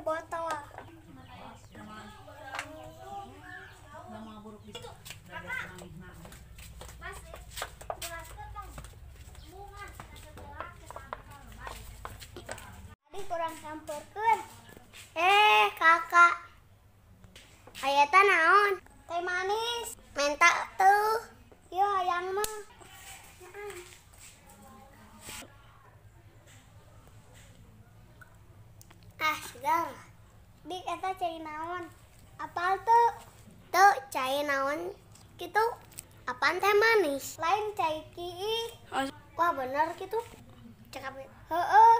Botol. Tadi kurang campurkeun. Kakak. Aya teh naon? Teh manis. Menta tuh. Ieu hayang mah. Ah, segar. Dik eta cai naon? Apal tuh? Tuh cai naon gitu? Apaan teh manis? Lain cai kii. Wah, bener gitu. Cakap. Heeh.